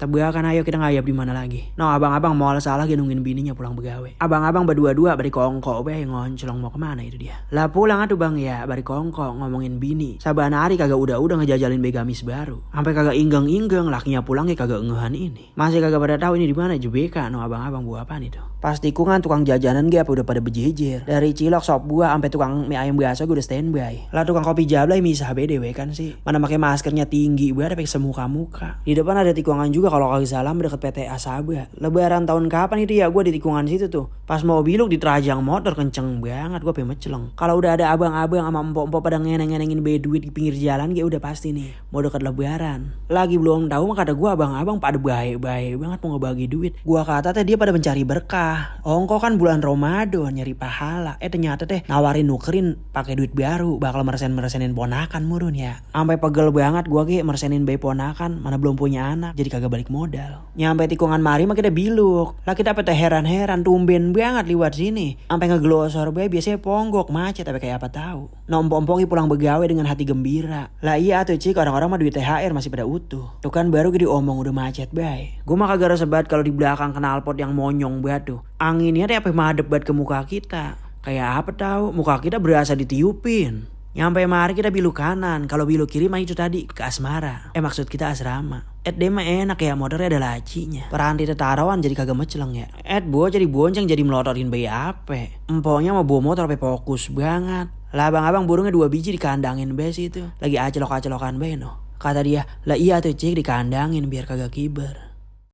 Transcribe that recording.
Tebakan ayo kita ngayap di mana lagi. No abang-abang mau salah nungguin bininya pulang begawe. Abang-abang berdua-dua bari kongko be ngoncelong mau kemana itu dia. Lah pulang atuh bang ya bari kongko ngomongin bini. Saban hari kagak udah ngejajalin begamis baru. Sampai kagak inggeng-inggeng lakinya pulang ya kagak engehan ini. Masih kagak pada tahu ini di mana JBK no abang-abang buah apaan itu. Pas tikungan tukang jajanan gue apa udah pada bejejer. Dari cilok sop buah sampai tukang mie ayam biasa gue udah standby. Lah tukang kopi jablay misah bede we kan sih. Mana pakai maskernya tinggi banget pakai semuka-muka. Di depan ada tikungan juga kalau kagak salah deket PT Asaba. Lebaran tahun kapan itu ya gue di tikungan situ tuh. Pas mau biluk di terajang motor kenceng banget gue pengen meceleng. Kalau udah ada abang-abang sama empok-empok pada ngeneng-ngenengin be duit di pinggir jalan gue udah pasti nih mau deket lebaran. Lagi belum tahu mah kata gue abang-abang pada baik-baik banget mau ngebagi duit. Gue kata teh dia pada mencari berkah. Ongko kan bulan Ramadan nyari pahala. Ternyata teh nawarin nukerin pakai duit baru bakal meresen-meresenin ponakan murun ya. Sampai pegel banget gue ge meresenin bayi ponakan mana belum punya anak jadi kagak balik modal. Nyampe tikungan mari mah kita biluk. Lah kita pete heran-heran tumben banget liwat sini. Sampai ngeglosor bae biasanya ponggok macet tapi kayak apa tahu. Empok-empoki pulang begawe dengan hati gembira. Lah iya tuh cik orang-orang mah duit THR masih pada utuh. Tuh kan baru gede omong udah macet bae. Gue mah kagak resebat kalau di belakang knalpot yang monyong banget tuh. Anginnya teh apa madep banget ke muka kita. Kayak apa tahu muka kita berasa ditiupin. Nyampe mari kita biluk kanan. Kalau biluk kiri mah itu tadi ke asmara. Maksud kita asrama. Dia mah enak ya motornya ada lacinya. Peranti tetarawan jadi kagak meceleng ya. Bawa jadi bonceng jadi melototin bayi ape. Empoknya mau bawa motor sampai fokus banget. Lah abang-abang burungnya 2 biji dikandangin bes itu. Lagi acelok-acelokan bae no. Kata dia, lah iya tuh cik dikandangin biar kagak kiber.